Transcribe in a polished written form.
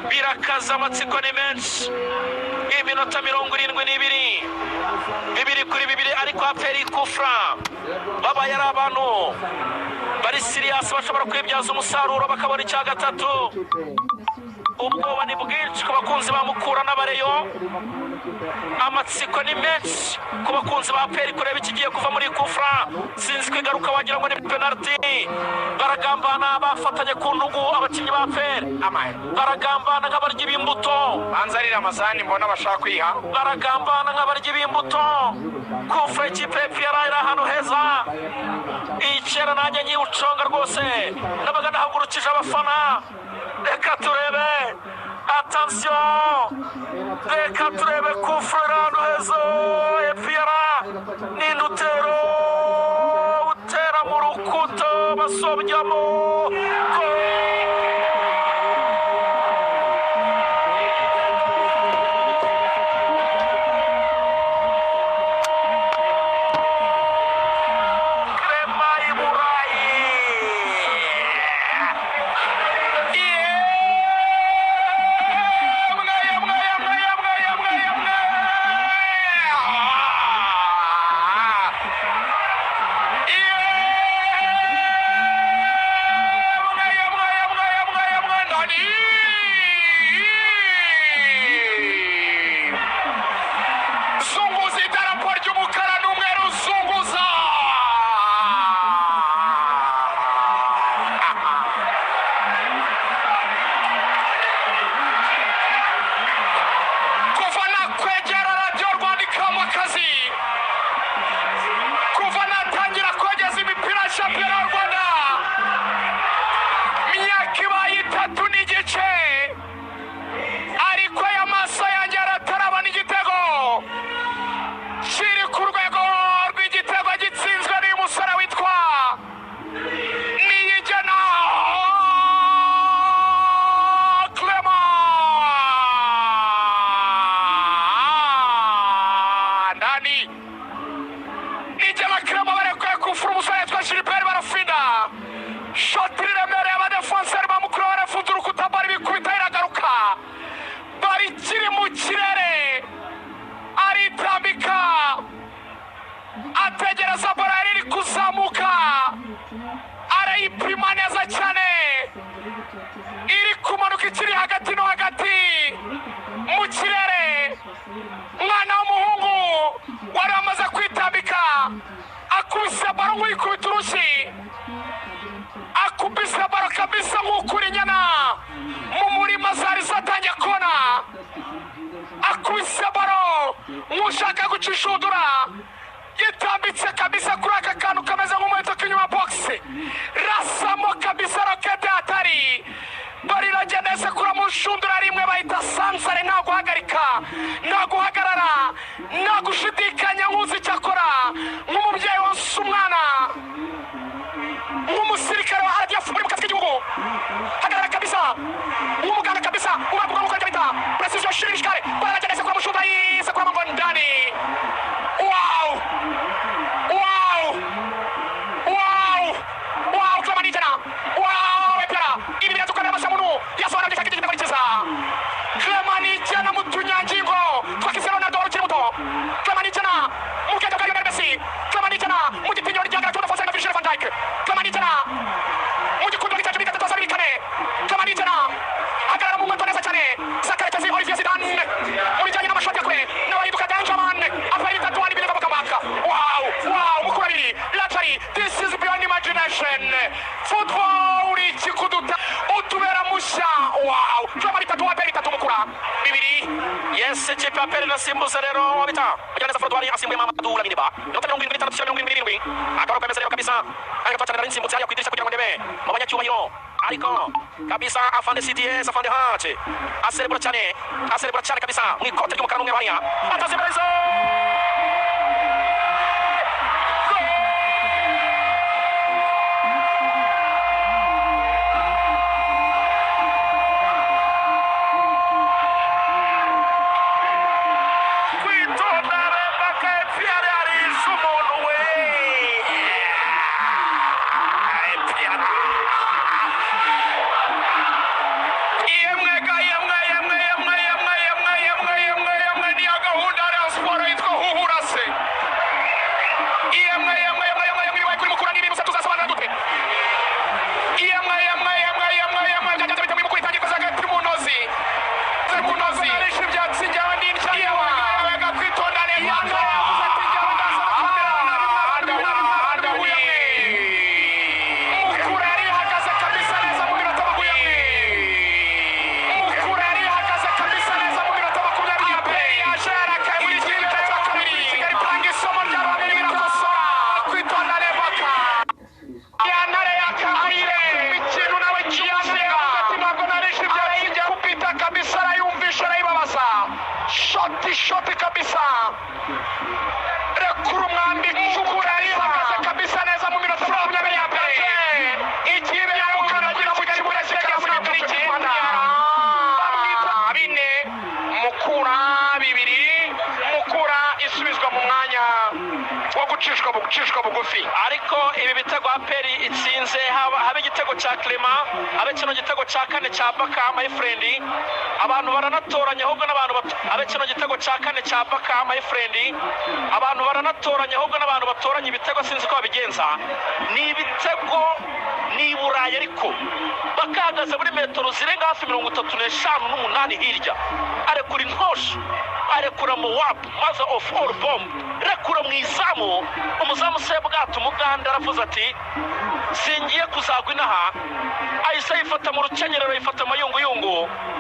Birakaza, amatsiko ni menshi. Iminota 72, 2-2, ariko APR kufra babaye ari abantu bari serious, bashobora kwibyaza umusaruro bakabona icya gatatu. Ubwoba ni bwinshi ku bakunzi ba Mukura n'abareyo, amatsiko ni menshi ku bakunzi ba APR kureba ikigiye kuva muri kufra. Sinzi kwigaruka, wagira ngo ni penalty. Baragambana, bafatanye ku ntugu abakinnyi ba APR, baragambana nk'abaryi b'imbuto. Banza ari Ramazani mbona bashaka kwiha. Baragambana nk'abaryi b'imbuto. Kufra ikipe ya APR iri ahantu heza. Iyi kera nanjye nyiwuconga rwose, nabaga nahagurukije abafana. Reka turebe, attention, reka turebe. Kufra iri ahantu heza. APR ninde utero utera mu rukuta basobyamo? Crema i Burayi! Yemwe, yemwe, yemwe, yemwe, yemwe, yemwe! Yemwe, yemwe, yemwe, yemwe, yemwe, ndani! Zunguza idarapo ry'umukara n'umweru, zunguza! Kuva nakwegera Radiyo Rwanda ikama akazi, kuva natangira kogeza imipira ya shampiyona y'u Rwanda, imyaka ibaye 3.5, ariko aya maso yanjye aratarabona igitego kiri ku rwego rw'igitego gitsinzwe n'uyu musore witwa Niyigena Clement. Ndani, Niyigena Clement barekuye kufura, umusore witwa Gilbert Barafinda, shoti riremereye, abadefanseri ba Mukura barafunze urukuta, bari bikubita iragaruka, bari kiri mu kirere, aritambika, ategereza baro yari iri kuzamuka, arayipima neza cyane, iri kumanuka ikiri hagati no hagati mu kirere. Umwana w'umuhungu wari wamaze kwitambika akubise baro nk'uyikubita urushyi, akubise baro kabisa nk'ukura inyana mu murima zari zatangiye kona, akubise baro nk'ushaka guca inshundura, yitambitse kabisa kuri aka kantu kameze nk'umuheto k'inyuma box, rasamo kabisa rokete hatari, bari iragenda isekura mu nshundura rimwe, bahita sansare. Nta guhagarika, nta guhagarara, nta gushidikanya, nk'uzi icyo akora, nk'umubyeyi wonsa umwana, nk'umusirikare wa RDF muri mu kazi k'igihugu, hagarara kabisa nk'umuganga kabisa, ubavuga nk'uko bita precision chirurgicale. Baragenda isekura mu nshundura, yisekura mu ngo ndani. Wow, wow, wow, wow! Clement Niyigena, wow! APR ibi birenze ukwemera amashamuntu yasobanura byinshi, igitego cyiza. Clement Niyigena mu tunyangingo twa Cristiano Ronaldo wari ukiri muto, Clement Niyigena mu bwenge bwa Lionel Messi, Clement Niyigena mu gitinyiro ryagara cy'umudefansi na Virgil van Dijk, Clement Niyigena mu gikundiro cyacu bitatu twasabiri kane, Clement Niyigena hagarara mu nkweto neza cyane Sakarekezi Olivier Zidane mu bijyanye n'amashoti ya kure, nawe ahinduka Dangerman. APR bitatu wani bileva bakabaka. Wow, wow! Mukura abiri, luxury, this is beyond imagination. Football uri ikikuduta utubera mushya. Wow! Clement bitatu, APR bitatu, Mukura 2. Yes, ikipe ya APR irasimbuza rero, bita Mugiraneza Frodouard asimbuye Mamadou Lamine Ba. Minota 76 shyira 77, akaba kameze rero kabisa. Ariko twacana, nari nsimbutse hariya ku idirishya kugira ngo ndebe mu banyacyubahiro, ariko kabisa afande CDS, afande Hace aserebura cyane, aserebura cyane kabisa mu ikote ry'umukara n'umweru hariya, atasimbereza. Kwitonda remba ka APR yarishe umuntu we. APR Kubita ishoti kabisa, rekura umwambi, cukura, ihagaze kabisa neza mu minota 20 ya mbere. Ikipe yamukandagira mu kibuga cy'u Rwanda, bamwita 4 Mukura 2. Mukura isubizwa mu mwanya wo gucishwa bugufi. Ariko ibi bitego APR itsinze, haba igitego cya Clement, habe kino gitego cya kane cya Baka, my friend, abantu baranatoranya ahubwo n'abantu habe kino gitego cya kane cya Baka, my friend, abantu baranatoranya ahubwo n'abantu batoranya ibitego, sinzi uko babigenza. Ni ibitego ni i Burayi, ariko bakahagaze muri metero zirenga hafi 38 hirya, arekura intosho, arekura MOAB, mother of all bomb, rekura mu izamu. Umuzamu Sebwato umuganda aravuze ati: "Singiye kuzagwa inaha." Ahise yifata mu rukenyerero, yifata amayunguyungu.